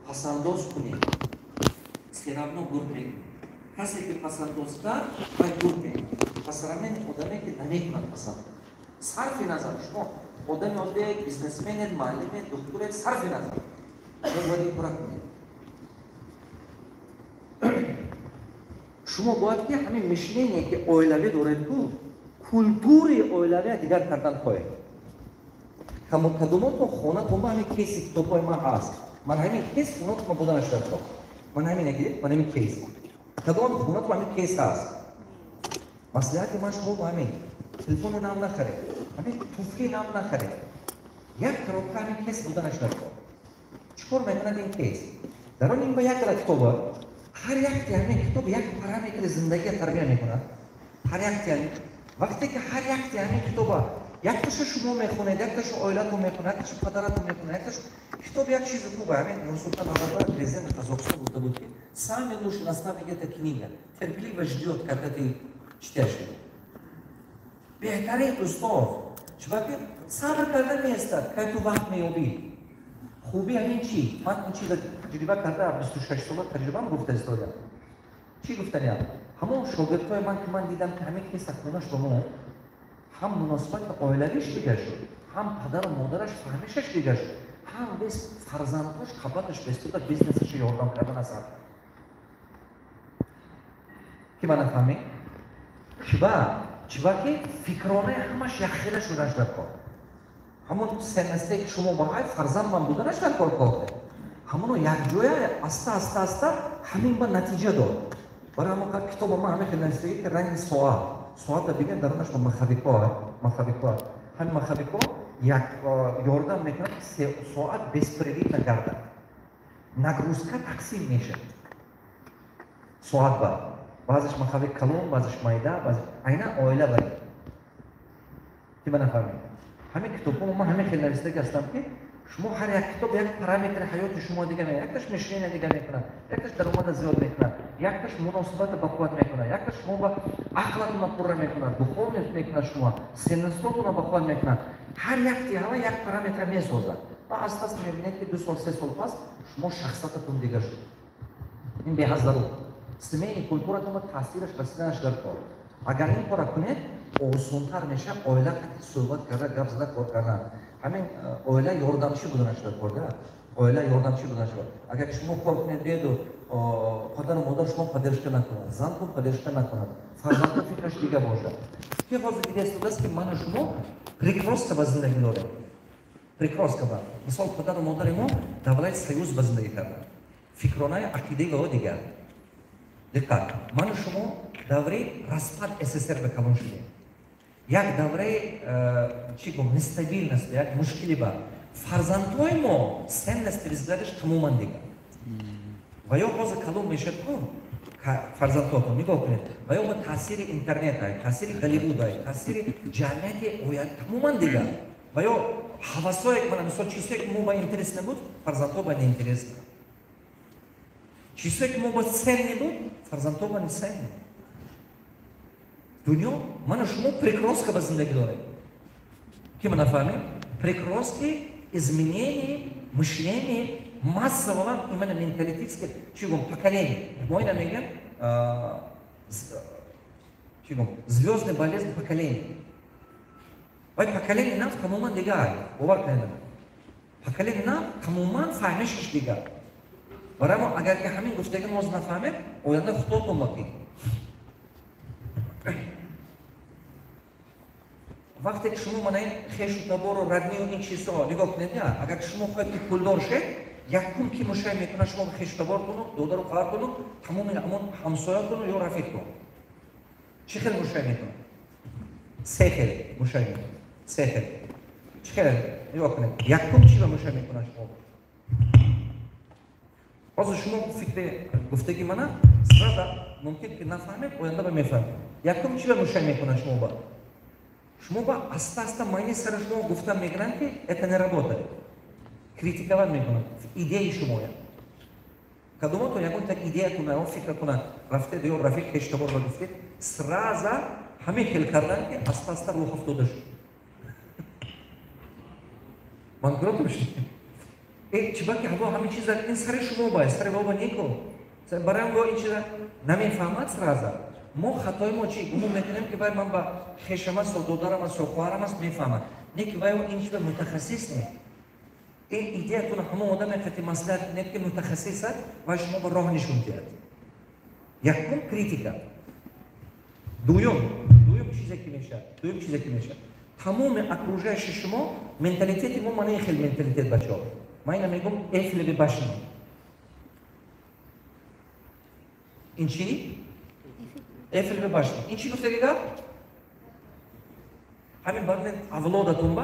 Пасандоз кунед, всё равно бурд мекунед. Касе ки пасандоз кард, вай бурд мекунад. По сравнению одаме ки намекунад пасандоз. Сарфи назар шумо одами оддие, бизнесменед, муаллимед, духтуред, сарфи назар, шумо бояд ин кора кунед. Шумо бояд ки ҳамин мышление, ки оилавӣ доред, ку культураи оилавия дигар кардан хоҳед. Кадомото хонатон ба ҳамин кейси китобҳои ман ҳаст. Ман ҳамин кейс хонатон буданаш дар кор. Ман ҳамин гиред, ман ҳамин кейс. Кадом хонатон ҳамин кейс ҳаст? Маслиҳати ман шумо ба ҳамин: телефони нав нахаред, ҳамин туфли нав нахаред, як коробка ҳамин кейс буданаш дар кор. Чӣ кор мекунад ин кейс? Дар он ин ба як гала китоба, ҳар якти ҳамин китоб як параметри зиндагия тарбия мекунад. Ҳар якти ҳамин, вақте ки ҳар якти ҳамин китоба, якташа шумо мехонед, якташа оилатон мехонад, якташа падаратон мехонад, якташа китоб. Як чизи хуба, ҳамин Нурсултан Назарбаев, президенти Қазоқистон, гуфта буд, ки самый лучший наставник — это книга, терпеливо ждет, когда ты читаешь его. Беҳтарин устод чунки сабр карда меистад, кай ту вақт меёбӣ. Хуби ҳамин чӣ? Ман ин чиза таҷриба карда, 26 сола таҷрибам гуфта истода. Чӣ гуфтаниям? Ҳамон шогирдҳои ман, ки ман дидам, ки ҳамин киса хонаш ба мо, ҳам муносибати оилавиш дигар шуд, ҳам падару модараш фаҳмишаш дигар шуд, ҳам бес фарзандҳош қабаташ бестода бизнесаша ёрдам кардан асар. Ки ман нафаҳмед? Чиба? Чиба ки фикронаи ҳамаш якхела шуданаш дар кор. Ҳамон ценности, ки шумо ба фарзанд ман буданаш дар кор кофте, ҳамоно якҷоя аста аста аста ҳамин ба натиҷа дод. Барои ҳамон китоба ман ҳамин хел навиштагӣ, ки ранги соат, соата бигем, дарунаш ба маховикҳо, маховикҳо. Ҳамин маховикҳо як ёрдам мекунад, ки соат беспрерывно гардад, нагрузка тақсим мешавад соат ба. Баъзеш маховик калон, баъзеш майда, баъзе айнан оила баред. Ки ба нафаҳмед? Ҳамин китобҳо ман ҳамин хел навиштагӣ ҳастам, ки шумо ҳар як китоб як параметри ҳаёти шумо дига, якташ мышление дига мекунад, якташ даромада зиёд мекунад, якташ муносибата бақувват мекунад, якташ шумо ба ақлатона пурра мекунад, духовность мекунад, шумо ценностотона бақувват мекунад. Ҳар якти ҳава як параметра месозад ва аста аста мебинед, ки 2 сол, 3 сол пас шумо шахсиятатон дига шуд. Ин беҳад зарур. Семейный культуратон таъсираш расиданаш дар кор. Агар ин кора кунед, осонтар мешавад оила қати суҳбат карда, гап зада, кор кардан. Ҳамин оила ёрдамчӣ буданаш дар кор да, оила ёрдамчӣ буданаш. Агар шумо кор кунед, биеду падару модар шумо поддержка накунад, зантон поддержка накунад, фарзандон фикраш дига бошад. Ки ҳозир дида истодааст, ки ману шумо перекрёстка ба зиндагӣ дорем, перекрёстка ба. Мисол, падару модари мо давлати Союз ба зиндагӣ карданд, фикронаи ақидаи ва дигар. Диққат, ману шумо давраи распад СССР ба калон шудем, як давраи чӣ гум, нестабильность, як мушкили ба. Фарзандҳои мо ценности, взглядаш тамоман дигар. Ва ё ҳозир калон мешавад ку фарзандҳотон, нигоҳ кунед, ва ё ба таъсири интернета, таъсири Голливуда, таъсири ҷамъияти оя тамоман дигар. Ва ё ҳавасое, мана мисол, чизое ки мо ба интерес набуд, фарзандҳо ба неинтерес, чизое ки мо ба ценный буд, фарзандҳо ба неценный. Дунё, ману шумо перекрёстка ба зиндагӣ дорем. Ки ма нафаҳмем? Перекрёстки изменение мышление массового именно менталитетское, чӣ гум, поколение. Мо ина мегӯям, чӣ гум, звездный болезнь поколение. Вай поколение нав тамоман дигар, бовар кунед, поколение нав тамоман фаҳмишаш дигар. Барои мо, агар ки ҳамин гуфтаги моз нафаҳмем, оянда худотон бақӣ. Вақте ки шумо мана ин хешу табору, роднию, ин чизҳо нигоҳ кунед, агар ки шумо хоҳед, ки пулдор шед, якум ки мушай мекунад шумо хешу табортону, додару хоҳартону, тамоми ҳамон ҳамсоятону ё рафиқтон. Чӣ хел мушай мекунад? Се хел мушай мекунад, се хел. Чӣ хел? Нигоҳ кунед, якум чӣ ба мушай мекунад шумо? Ҳозир шумо фикри гуфтаги мана сразу мумкин ки нафаҳмед, оянда ба мефаҳмед. Якум чӣ ба мушай мекунад шумо ба? Шумо ба аста аста майни сари шумо гуфта мегиранд, ки это не работает, критиковать мекунанд идеи шумоя. Кадомото ягон так идея куна, ягон фикр куна, рафтед ё рафиқ, хештабор ба гуфтед, сразу ҳамин хел кардан, ки аста аста рӯҳ афтода шуд. Банкрот мешед. Чибаки ҳаво ҳамин чиза ин сари шумо ба сари баба неку. Барои мо ин чиза намефаҳмад сразу. Мо хатои мо чи? Гумон мекунем ки вай ман ба хешам аст, додарам аст, хоҳарам аст, мефаҳмад. Не ки вай ин чиза мутахассис не. Ин идеятон ҳамон одаме қати маслиҳат кунед ки мутахассис аст ва шумо ба роҳ нишон диҳад. Якум критика. Дуюм чизе ки мешавад, дуюм чизе ки мешавад. Тамоми окружающий шумо менталитети мо мана ин хел менталитет бачаҳо. Ман ина мегӯм Эйфелеви башня. Ин чи? Эйфелеви башня. Ин чи гуфтаги гап? Ҳамин баъд авлодатон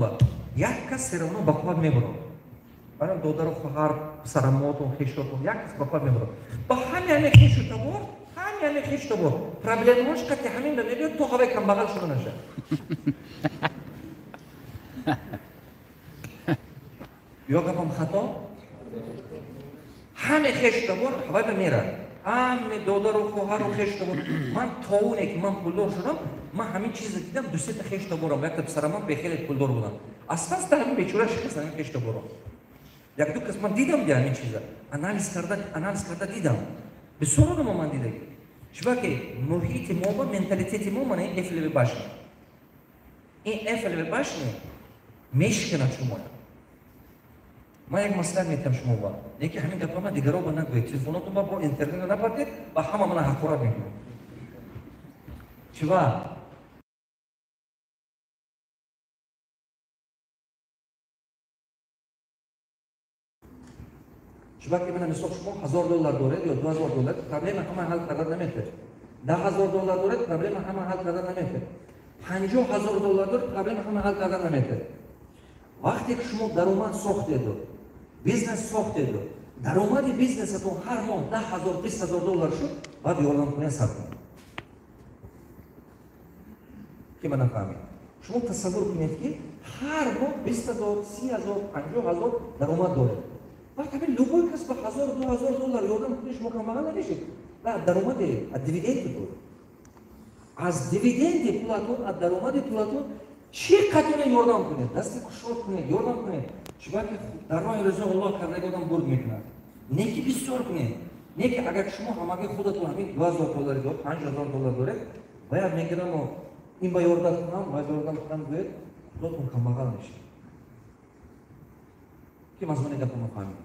ба як кас все равно ба қувват мебурад. Барои додару хоҳар, писарамотон, хешотон як кас ба қувват мебурад. Ба ҳамин хешу табор, ҳамин хешу табор проблемаҳош қати ҳамин ба мебиёд то ҳавай камбағал шуда нашад. Ё гапам хато? Ҳаме хешу табор ҳавай ба мерад. Ҳаме додару хоҳару хешу табор. Ман то оне ки ман пулдор шудам, ман ҳамин чизро дидам, ду сета хешу таборам, якта писарамам бехеле пулдор будам. Аста-аста ҳамин бечора шикаст ҳамин хешу таборам. Як ду кас ман дидам ди ҳамин чиза. Анализ карда дидам. Бисёр одамо ман дидаги. Чунки муҳити мо ба менталитети мо мана ин Эйфелеви башня. Ин Эйфелеви башня мешиканад шуморо. Ман як маслиҳат метиҳам шумо ба. Неки ҳамин гапа ман дигаро ба нагӯед. Телефонотон ба бо интернет напартед, ба ҳама мана ҳақорат мекунед. Чива? Чунки мана мисол шумо $1000 доред ё $2000, проблема ҳама ҳал карда наметавонед. $10,000 доред, проблема ҳама ҳал карда наметавонед. $50,000 доред, проблема ҳама ҳал карда наметавонед. Вақте ки шумо даромад сохтеду, бизнес сохтеду, даромади бизнесатон ҳар моҳ $10,000, $20,000 шуд, баъд ёрдам кунед сар кунед. Ки ман нафаҳмид? Шумо тасаввур кунед ки ҳар моҳ $20,000, $30,000, $50,000 даромад доред. Вақт ҳамин любой кас ба $1,000, $2,000 ёрдам кунед, шумо камбағал намешед. Ва даромади аз дивиденди пул. Аз дивиденди пулатон, аз даромади пулатон чӣ қадре ёрдам кунед, дасти кушод кунед, ёрдам кунед. Чунки дар роҳи ризои Аллоҳ кардаги одам бурд мекунад. Не ки бисёр кунед, не ки агар шумо ҳамаги худатон ҳамин $2,000 доред, $5,000 доред, бояд мегираму ин ба ёрдам кунам, вай ба ёрдам кунам гӯед, худотон камбағал мешавед. Ки мазмуни гапаро фаҳмид?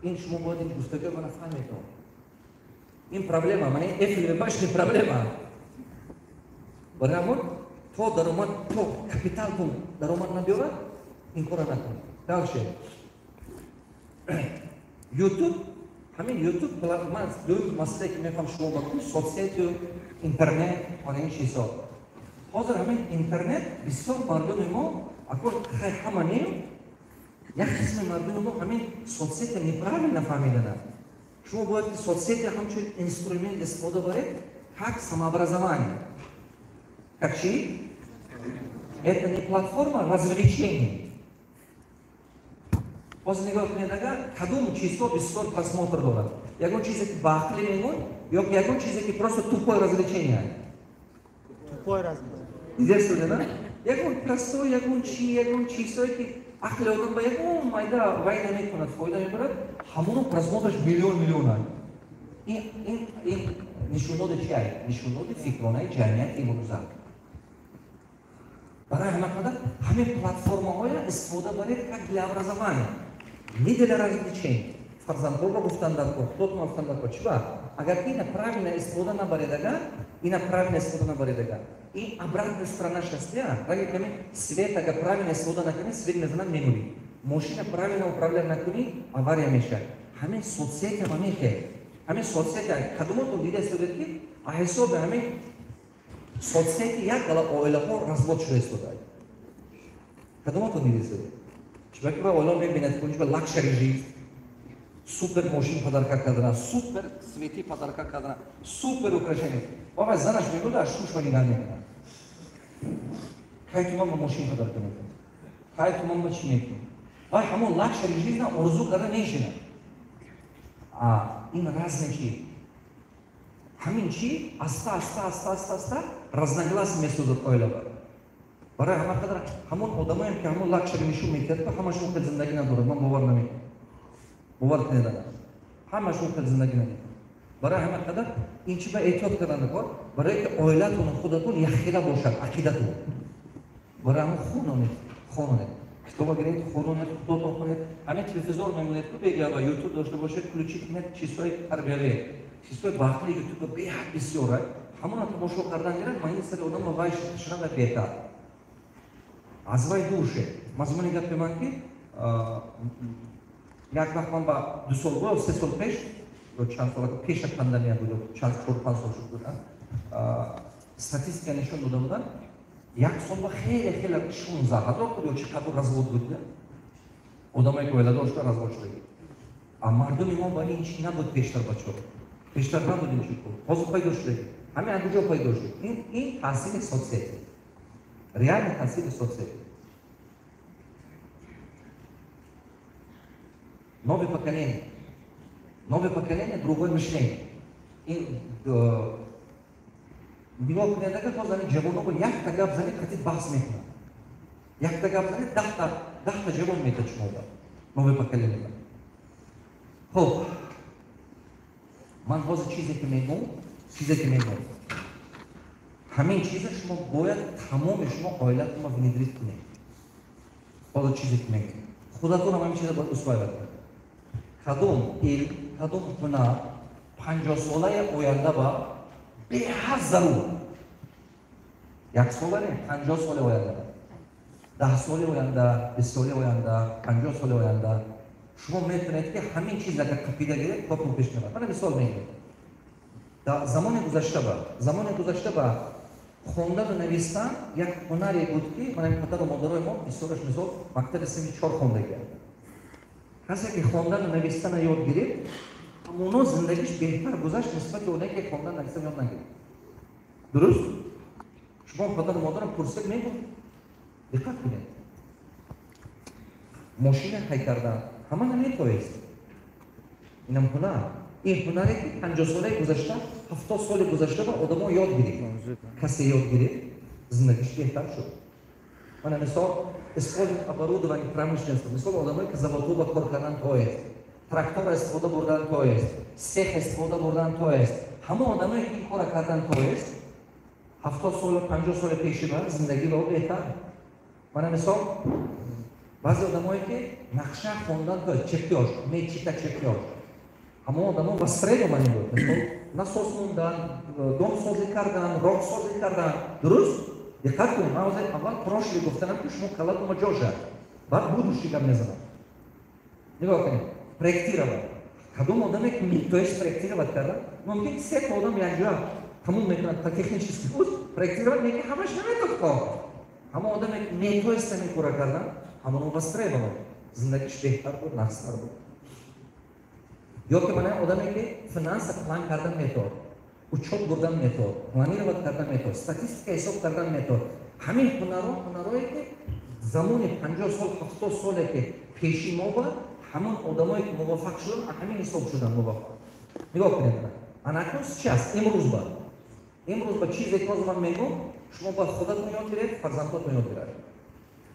Ин шумо бояд ин гуфтагиро мана фаҳмед. Ин проблема, мана ин Эйфелеви башни проблема. Барои ҳамон то даромад, то капиталтон даромад набиёрад, ин корро накунед. Дальше. YouTube, ҳамин YouTube, ман дуюм масъалае ки мехоҳам шумо бакунед, соцсетию, интернет, ана ин чизҳо. Ҳозир ҳамин интернет бисёр мардуми мо, акор хай ҳама не, як қисми мардуми мо ҳамин соцсетия неправильно фаҳмидананд. Шумо бояд ки соцсетия ҳамчун инструмент истифода баред, как самообразование. Как чи? Это не платформа развлечений. Ҳозир нигоҳ кунед, агар кадом чизҳо бисёр просмотр дорад. Ягон чизе ки ба ақлӣ мемон, ё ягон чизе ки просто тупое развлечение. Тупое развлечение. Дидед на? Ягон простой, ягон чи, ягон чизҳое ки ақли одам ба ягон майда вай намекунад, фоида мебарад, ҳамоно просмотраш миллион миллион аст. Ин нишондоди чи аст? Нишондоди фикронаи ҷамъияти имрӯза. Барои ҳама қадар ҳамин платформаҳоя истифода баред как для образования, не для развлечения. Фарзандҳоро гуфтан дар кор, худотон гуфтан дар кор. Чиба? Агар ина правильно истифода набаред, агар ина правильно истифода набаред, агар ин обратная сторона счастья, раги ками свет агар правильно истифода накунӣ, свет мезанад, мемурӣ. Мошина правильно управлять накунӣ, авария мешавад. Ҳамин соцсетя ма мехе. Ҳамин соцсетя кадомотон дида истодед ки а ҳисоби ҳамин соцсети як гала оилаҳо развод шуда истодад. Кадомотон дида истодед? Чунки ба оила мебинад, ки ба luxury жизнь, супер мошин подарка кардана, супер цветы подарка кардана, супер украшение. Баба занаш мегӯяд, аз шушма нигоҳ мекунад. Кай ту ман ба мошин подарка мекунӣ? Кай ту ман ба чӣ мекунӣ? Вай ҳамон luxury жизнь орзу карда мешинад. А ин разне чи? Ҳамин чи аста аста аста аста аста разногласие месозад оилаба. Барои ҳама қадар ҳамон одамоем, ки ҳамон luxury нишон медиҳад, ки ҳамаш он хел зиндагӣ надорад. Ман бовар намекунам, бовар кунед, ҳамаш он хел зиндагӣ намекунад. Барои ҳама қадар ин чи ба эҳтиёт кардан кор, барое ки оилатону худатон якхела бошад ақидатон. Барои ҳамон хононед, хононед, китоба гиред, хононед, худотон хонед. Ҳамин телевизор мемонед ку бега ва Ютуб дошта бошед, включить кунед чизҳои тарбиявӣ, чизҳои баҳли. Ютуба беҳад бисёра, ҳамона тамошо кардан гирад. Ма ин сари одам вай шунава беҳтар, аз вай дур шед. Мазмуни гапи ман ки як вақт ман ба 2 сол ё 3 сол пеш ё чанд сол пеша пандемия буд, чанд 4-5 сол шуд буд, статистика нишон дода буданд, як сол ба хеле хеле 16 000 буд ё чӣ қадр развод буд, одамое ки оиладор шуда развод шудагӣ. А мардуми мо ба ин чи набуд пештар, бачо, пештар набуд ин чи, ҳозир пайдо шудагӣ. Ҳамин аз куҷо пайдо шуд? Ин таъсири соцсети, реальный таъсири соцсети. Новое поколение, новое поколение, другое мышление. Нигоҳ кунед, агар ҳозир ҳамин ҷавоно якта гап занед, қатид баҳс мекунад, якта гап занед, 10-та 10-та ҷавон метад шумоба, новое поколение. Хуб, ман ҳозир чизе ки мегӯм, ҳамин чиза шумо бояд тамоми шумо оилатонро внедрить кунед. Ҳозир чизе ки мегӯм, худатонам ҳамин чиза бояд усваивать кунед. Кадом илм, кадом ҳунар 50-солаи оянда ба беҳад зарур? Як сола не, 50 соли оянда, 10 соли оянда, 20 соли оянда, 50 соли оянда. Шумо метавонед ки ҳамин чиз агар қапида гиред, кортон пеш мерад. Мана мисол мегирем. Дар замони гузашта ба хондану навистан як ҳунаре буд, ки мана падару модарои мо бисёраш, мисол, мактаби синфи чор хондагианд. Касе ки хондану навистана ёд гирифт, ҳамоно зиндагиш беҳтар гузашт нисбати оне ки хондан навистан ёд нагирифт. Дуруст, шумо падару модарам пурсед, мегӯ. Диққат кунед, мошина ҳай кардан ҳама наметоест. Инам ҳунар, ин ҳунаре ки 50-солаи гузашта, 70 соли гузашта ба одамо ёд гирифт. Касе ёд гирифт, зиндагиш беҳтар шуд. Мана мисол, использовать оборудование промышленности. Мисол, одамое ки заводҳо ба кор кардан тоест, трактора истифода бурдан тоест, сех истифода бурдан тоест, ҳама одамое ки ин кора кардан тоест, 70 сол, 50 соли пеши ба зиндагӣ ба ӯ беҳтар. Мана мисол, баъзе одамое ки нақша хондан тоест, чертёж, мечита чертёж, ҳамон одамо востребованы буд. Мисол, насос мондан, домсозӣ кардан, роҳсозӣ кардан. Дуруст, диққат кунед, ман ҳозир аввал прошлый гуфтанам, ки шумо калатума ҷо шад, баъд будущий гап мезанам. Нигоҳ кунед, проектировать. Кадом одаме ки метоест проектировать кардан, мумкин сета одам якҷоя тамом мекунад по технический путь проектировать, лекин ҳамаш наметод кор. Ҳамон одаме ки метоест ҳамин кора кардан, ҳамоно востребован, зиндагиш беҳтар буд, нақстар буд. Ё ки мана одаме ки финанса план кардан метод, учёт бурдан метод, планировать кардан метод, статистика ҳисоб кардан метод, ҳамин ҳунаро ҳунарое ки замони 50 сол, 70 соле ки пеши мо ба ҳамон одамое ки муваффақ шудан, ҳамин ҳисоб шудан муваффақ. Нигоҳ кунед, анакнун чи аст имрӯз ба чизе ки ҳозир ман мегӯм, шумо бояд худатон ёд гиред, фарзандотон ёд гирад.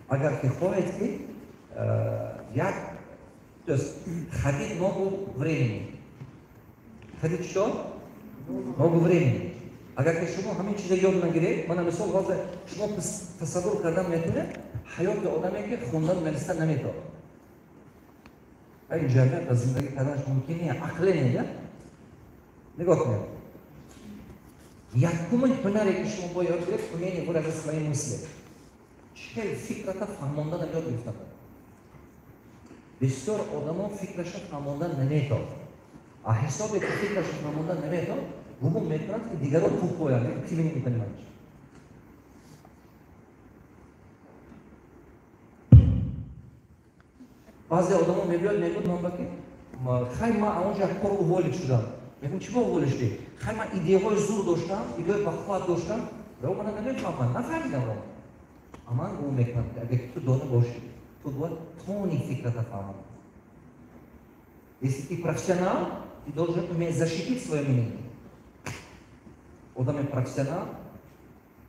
Агар ки хоҳед ки як, то есть ходить ногу времени, ходить что? Ногу времени. Агар ки шумо ҳамин чиза ёд нагиред, мана мисол, ҳозир шумо тасаввур кардан метавонед ҳаёти одаме ки хондану навистан наметавонад, ин ҷамъият ба зиндагӣ карданаш мумкин не, ақле не. Нигоҳ кунед, якумин ҳунаре ки шумо бояд ёд гиред, умение выразить свои мысли. Чӣ хел фикрата фаҳмондана ёд гирифтан. Бисёр одамо фикраша фаҳмондан наметавонад, а ҳисобе ки фикраша фаҳмондан наметавонад, гумон мекунад, ки дигарон тупой янд, ты меня не понимаешь. Баъзе одамо мебиёд, мегӯяд ман ба ки хай, ман онҷа кор уволить шудам. Мегӯм, чӣ ба уволить шудӣ? Хай, ман идеяҳои зур доштам, идеяи бахувват доштам, ва мана намефаҳмам, нафаҳмидам. А ман гумон мекунам, ки агар ту дона бошӣ, ту бояд тони фикрата фаҳмонӣ. Если ты профессионал, ты должен уметь защитить свое мнение. Одами профессионал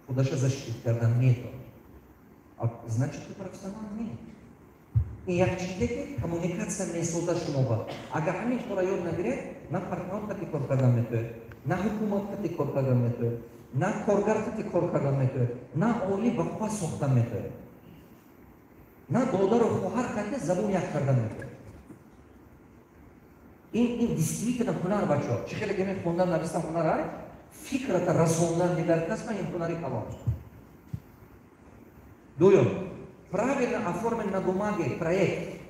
худаша защитить кардан метавонад. Значит, ты профессионал не. Ин як чизе, ки коммуникация месоза шумо ба. Агар ҳамин кора ёд нагиред, на партнёр қати кор кардан метавонед, на ҳукумат қати кор кардан метавонед, на коргар қати кор кардан метавонед, на оили бақувват сохтан метавонед, на додару хоҳар қати забон як кардан метавонед. Ин действительно ҳунар, бачаҳо. Чӣ хеле ки мен хондан, навистан ҳунар ай, фикрата расондан дигар кас ин ҳунари калон. Дуюм, правильно оформить на бумаге проект.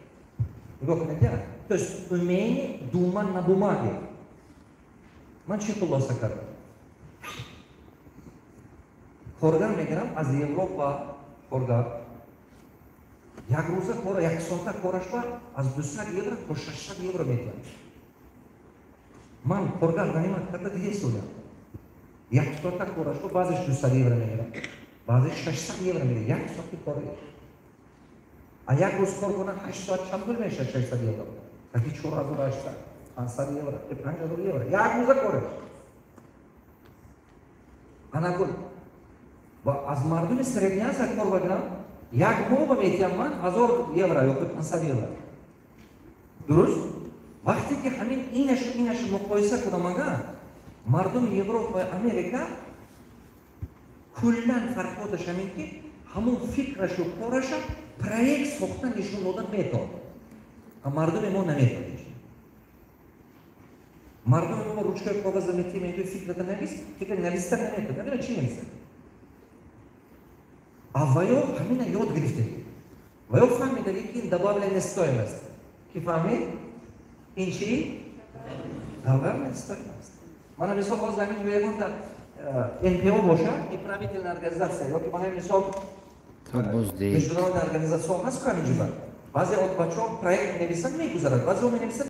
Нигоҳ кунед, то есть умение думать на бумаге. Ман чӣ хулоса кардам? Коргар мегирам аз Европа. Коргар як рӯза кора, як соата корашба аз 200 евро то 600 евро медиҳам. Ман коргар нанимать карда дида истодам. Як соата корашба баъзеш 200 евро мегирам, баъзеш 600 евро мегирам, як соати кори. А як рӯз кор кунам 8 соат, чанд пул мешавад? 600 евро таки 4800, 500 евро, 5000 евро як рӯза кореш. Анакун ва аз мардуми Средняя Азия кор багирам, як моҳ ба метиҳам ман 1000 евро ё 500 евро. Дуруст, вақте ки ҳамин инашу инашу муқоиса кунам, ага, мардуми Европа, Америка куллан фарқоташ ҳамин, ки ҳамон фикрашу кораша проект сохта нишон додан метавонад, а мардуми мо наметавонад. Мардуми мо ручкаи коғаза метӣ, мегӯи: «Фикрата навис». Фикр нависта наметавонад, намедонад чӣ нависад. А ваё ҳамина ёд гирифтагӣ, ваё фаҳмидаги, ки ин добавленная стоимость. Ки фаҳмид, ин чӣ добавленная стоимость? Мана мисол, ҳозир ҳамин ҷо ягонта НПО бошад, неправительственная организация ёки, мана мисол, международная организация ҳаст ку, ҳамин ҷоба баъзе бачаҳо проект менависанд, мегузарад, баъзеҳо менависанд.